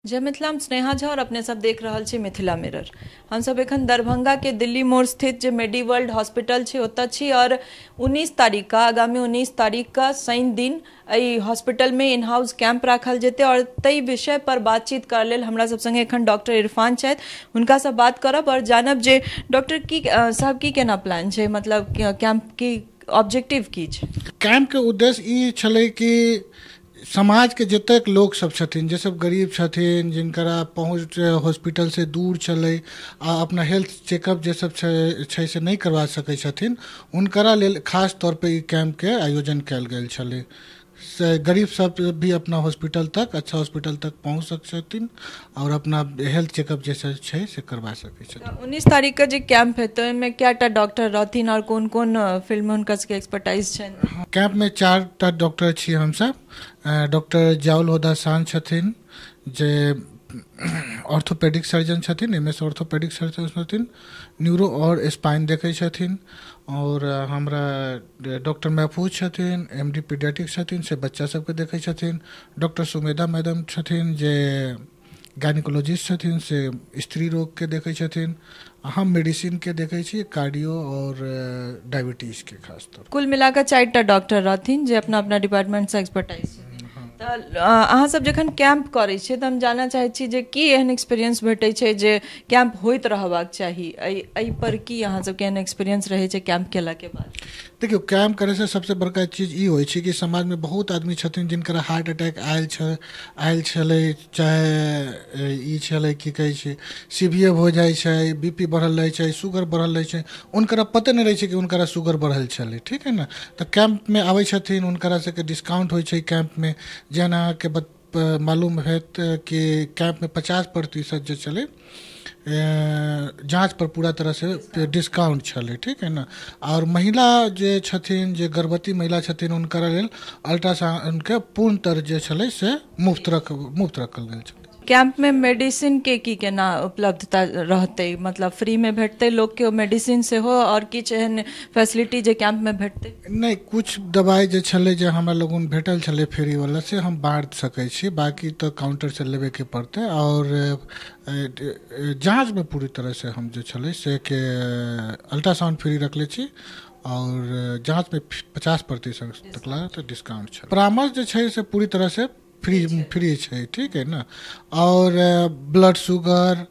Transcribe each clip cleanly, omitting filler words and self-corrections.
जय मिथिला, हम स्नेहा झा और अपने सब देख रहल छी मिथिला मिरर। हमसब एखन दरभंगा के दिल्ली मोड़ स्थित जे मेडिवर्ल्ड हॉस्पिटल छै ओतऽ छी और 19 तारीख का, आगामी 19 तारीख का शनि दिन एहि हॉस्पिटल में इन हाउस कैंप राखल जेतै और ताहि विषय पर बातचीत कर लेल हमरा सब संगे एखन डॉक्टर इरफान छथि, हुनका से बात करब और जानब जे डॉक्टर की साहब की केना प्लान छै, मतलब कैंप की ऑब्जेक्टिव की छै। कैंप के उद्देश्य ई छलै कि समाज के जतेक लोक सब छथिन, जे सब गरीब छथिन, जिनकरा पहुँच हॉस्पिटल से दूर छलै आ अपना हेल्थ चेकअप जे सब छै से नहि करवा सकै छथिन, हुनकरा लेल खास तौर पे ई कैंप के आयोजन कयल गेल छलै। से गरीब सब भी अपना हॉस्पिटल तक, अच्छा हॉस्पिटल तक पहुँच सकै छथिन और अपना हेल्थ चेकअप जे छै से करवा सकै छथिन। 19 तारीख के जे कैंप हेतै ओहिमे कएटा डॉक्टर रहथिन और कोन कोन फील्ड में हुनका सबके एक्सपर्टाइज छनि? कैंप में 4टा डॉक्टर छी हमसब। डॉक्टर जाउल होदा शान छथिन जे ऑर्थोपेडिक सर्जन छथिन, एम एस ऑर्थोपेडिक सर्जन छथिन, न्यूरो और स्पाइन देखै छथिन, और हमरा डॉक्टर महफूज छथिन, एम डी पीडियाट्रिक्स छथिन, से बच्चा सबके देखै छथिन। डॉक्टर सुमेधा मैडम छथिन जे गायनिकोलॉजिस्ट छथिन, से स्त्री रोग के देखै छथिन। हम मेडिसिन के देखै छी, कार्डियो और डायबिटीज के खास तौर। कुल मिलाकर 4टा डॉक्टर रहथिन जे अपना अपना डिपार्टमेंट से एक्सपर्टाइज। तऽ अहाँ सब जखन कैंप करै छियै तऽ हम जानऽ चाहै छी जे की एहन एक्सपीरियंस भेटै छै जे कैंप होइत रहबाक चाही, एहि पर की अहाँ सबके एहन एक्सपीरियंस रहै छै कैंप केला के बाद? देखियौ, कैंप करै से सबसे बड़का चीज ई होइ छै कि समाज में बहुत आदमी छथिन जिनकर हार्ट अटैक आयल छलै, चाहे ई छलै की कहै छै सीवीए हो जाइ छै, बीपी बढ़ल रहै छै, शुगर बढ़ल रहै छै, हुनकरा पते नहि रहै छै कि हुनकरा शुगर बढ़ल छलै, ठीक है ने। तऽ कैंप में आबै छथिन, हुनकरा सबके डिस्काउंट होइ छै कैंप में। जेना अहाँके मालूम हैत कि कैंप में 50% जे छलै जाँच पर पूरा तरह से डिस्काउंट छलै, ठीक है ना। और महिला जे छथिन, जे गर्भवती महिला छथिन, हुनकरा लेल अल्ट्रासाउंड के पूर्ण तरह जे छलै से मुफ्त रखल गेल छलै। कैंप में मेडिसिन के की केना उपलब्धता रहतै, मतलब फ्री में भेटतै लोक के मेडिसिन सेहो और किछु एहन फैसिलिटी जे कैंप में भेटतै? नहि, कुछ दवाई जे छलै जे हमरा लोगन भेटल छलै फ्री वाला से हम बाँट सकै छी, बाकी तऽ काउंटर से लेबे के पड़तै। और जाँच में पूरी तरह से हम जे छलै से के अल्ट्रासाउंड फ्री रखले छी और जाँच में 50% तक लागत डिस्काउंट छलै। परामर्श जे छै से पूरी तरह से फ्री छै, ठीक है ना। और ब्लड शुगर,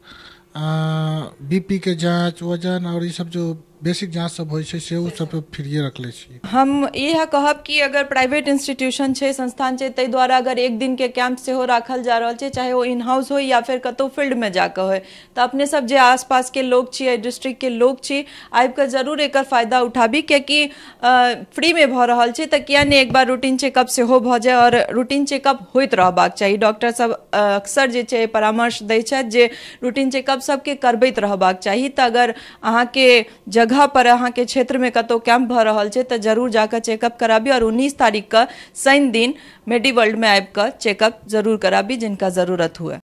बीपी के जाँच, वजन और ई सब जो बेसिक जाँच सब होइ छै से ओ सब फ्रीए रखले छी। हम इएह कहब कि अगर प्राइवेट इंस्टीट्यूशन छै, संस्थान छै, ताहि द्वारा अगर एक दिन के कैंप सेहो राखल जा रहल छै, चाहे ओ इन हाउस हो या फिर कतहु फील्ड में जाकऽ होय, तऽ अपने सब जे आसपास के लोग छी, एहि डिस्ट्रिक्ट के लोग छी, आबि कऽ जरूर एकर फायदा उठाबी, कियाकि फ्री में भऽ रहल छै तऽ किया नहि एक बार रूटीन चेकअप सेहो भऽ जाय। और रूटीन चेकअप होइत रहबाक चाही। डॉक्टर सब अक्सर जे छै परामर्श दै छथि जे रूटीन चेकअप सबके करबैत रहबाक चाही। तऽ अगर अहाँके जगह पर, अहाँके क्षेत्र में कतौ कैंप भऽ रहल छै तऽ जरूर जाकऽ चेकअप कराबी और 19 तारीख के शनि दिन मेडिवर्ल्ड में आबि कऽ चेकअप जरूर कराबी जिनका जरूरत हुए।